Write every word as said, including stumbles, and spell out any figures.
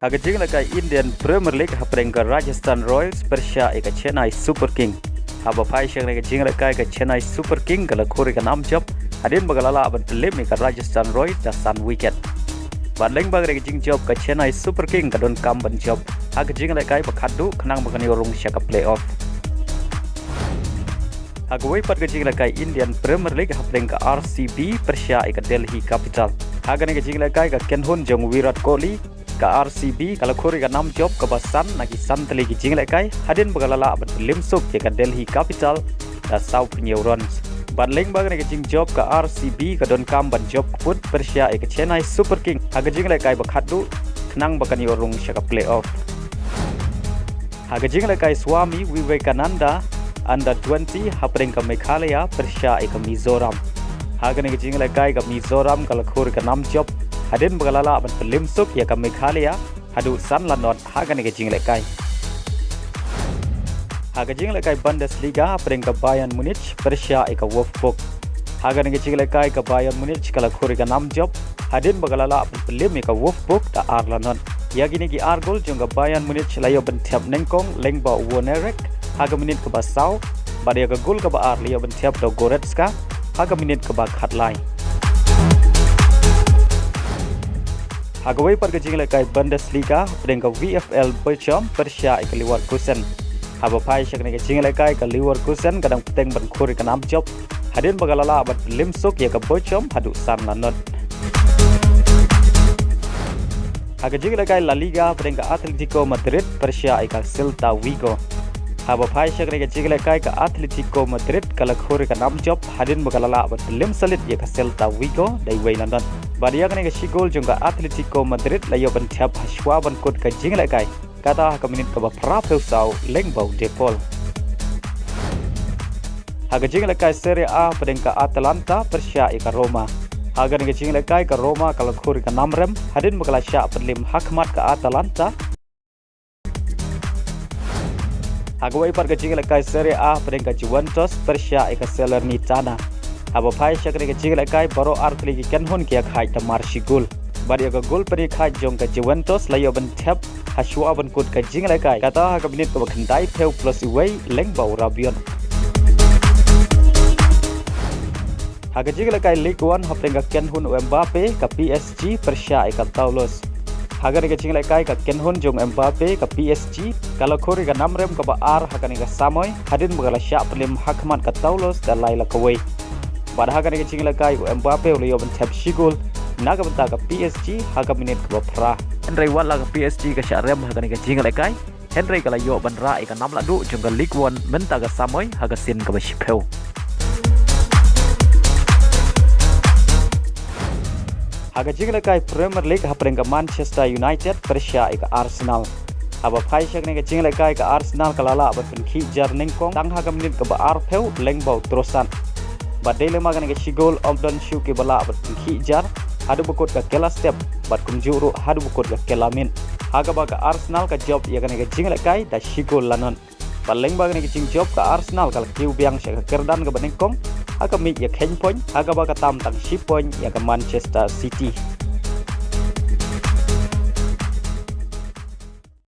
Ha ka jinglehkai Indian Premier League hapdeng ka Rajasthan Royals pyrshah ïa ka Chennai Super King. Haba phai sha kane ka jinglehkai ka Chennai Super King ka la khur ïa ka nam jop hadien ba ka la lah ban pynlip ïa ka Rajasthan Royals da san wicket. Bad lyngba kane ka jingjop ka Chennai Super King ka donkam ban jop ha ka jinglehkai ba khatduh khnang ba kan ïoh rung sha ka playoff. Ha kawei pat ka jinglehkai Indian Premier League hapdeng ka R C B pyrshah ïa ka Delhi Capital. Ha kane ka jinglehkai ka kynhun jong Virat Kohli ka R C B ka la khur ïa ka nam jop kaba san na ki san tylli ki jinglehkai hadien ba ka la lah ban pynlip suk ïa ka Delhi Capital da saw phew runs. Bad lyngba kane ka jingjop ka R C B ka donkam ban jop kput pyrshah ïa ka Chennai Super King ha ka jinglehkai ba khatduh khnang ba kan ïoh rung sha ka playoff. Ha ka jinglehkai Swami Vivekananda Under twenty hapdeng ka Meghalaya pyrshah ïa ka Mizoram. Ha kane ka jinglehkai ka Mizoram ka la khur ïa ka nam jop hadien ba ka la lah ban pynlip suk ïa ka Meghalaya haduh san la not ha kane ka jinglehkai. Ha ka jinglehkai Bundesliga hapdeng ka Bayern Munich pyrshah ïa ka Wolfsburg. Ha kane ka jinglehkai ka Bayern Munich ka la khur ïa ka nam jop hadien ba ka la lah ban pynlip ïa ka Wolfsburg da ar la not. Ïa kine ki ar gol jong ka Bayern Munich la ïoh ban thep nyngkong lyngba u Werner ha ka minit kaba saw, bad ïa ka gol kaba ar la ïoh ban thep da u Goretzka ha ka minit kaba khatlai. Ha kawei pat ka jinglehkai Bundesliga hapdeng ka VfL Bochum pyrshah ïa ka Leverkusen. Haba phai sha kane ka jinglehkai ka Leverkusen ka dang bteng ban khur ïa ka nam jop hadien ba ka la lah ban pynlip suk ïa ka Bochum haduh san la not. Ha ka jinglehkai La Liga hapdeng ka Atletico Madrid pyrshah ïa ka Celta Vigo. Haba phai sha kane ka jinglehkai ka Atletico Madrid ka la khur ïa ka nam jop hadien ba ka la lah ban pynlip suk ïa ka Celta Vigo da iwei la not. Bad ïa kane ka shi gol jong ka Atletico Madrid la ïoh ban thep hashwa ban kut ka jinglehkai, kata ha ka minit kaba phra phew saw lyngba u De Paul. Ha ka jinglehkai Serie A hapdeng ka Atalanta pyrshah ïa ka Roma. Ha kane ka jinglehkai ka Roma ka la khur ïa ka nam rem hadien ba ka la shah pynlip hakhmat ka Atalanta. Ha kawei pat ka jinglehkai Serie A hapdeng ka Juventus pyrshah ïa ka Salernitana. Haba phai sha kane ka jinglehkai baroh ar tylli ki kynhun ki ïakhaid da mar shi gol. Bad ïa ka gol pynïakhaid jong ka Juventus la ïoh ban thep hashwa ban kut ka jinglehkai, kata ha ka minit kaba khyndai phew plus iwei lyngba u Rabiot. Ha ka jinglehkai Ligue One hapdeng ka kynhun u Mbappe ka P S G pyrshah ïa ka Toulouse. Ha kane ka jinglehkai ka kynhun jong u Mbappe ka P S G ka la khur ïa ka nam rem kaba ar ha kane ka samoi hadien ba ka la shah pynlip hakhmat ka Toulouse da lai la kawei. Bad ha kane ka jinglehkai u Mbappe u la ïoh ban thep shi gol na ka bynta ka P S G ha ka minit kaba phra. Hynrei wat la ka P S G ka shah rem ha kane ka jinglehkai, hynrei ka la ïoh ban rah ïa ka nam lahduh jong ka Ligue One mynta ka samoi ha ka sien kaba shiphew. Ha ka jinglehkai Premier League hapdeng ka Manchester United pyrshah ïa ka Arsenal. Haba phai sha kane ka jinglehkai ka Arsenal ka la lah ban pynkhih jar nyngkong tang ha ka minit kaba ar phew lyngba u Trossard. Bad dei lem ha kane ka shi gol ym don shuh kiba lah ban pynkhih jar haduh ba kut ka kylla step bad kumjuh ruh haduh ba kut ka kylla miet. Ha kaba ka Arsenal ka jop ïa kane ka jinglehkai da shi gol la not. Bad lyngba kane ka jingjop ka Arsenal ka la kiew biang sha ka kyrdan kaba nyngkong ha ka miej ïakheiñ point, ha kaba ka tam tang shi point ïa ka Manchester City.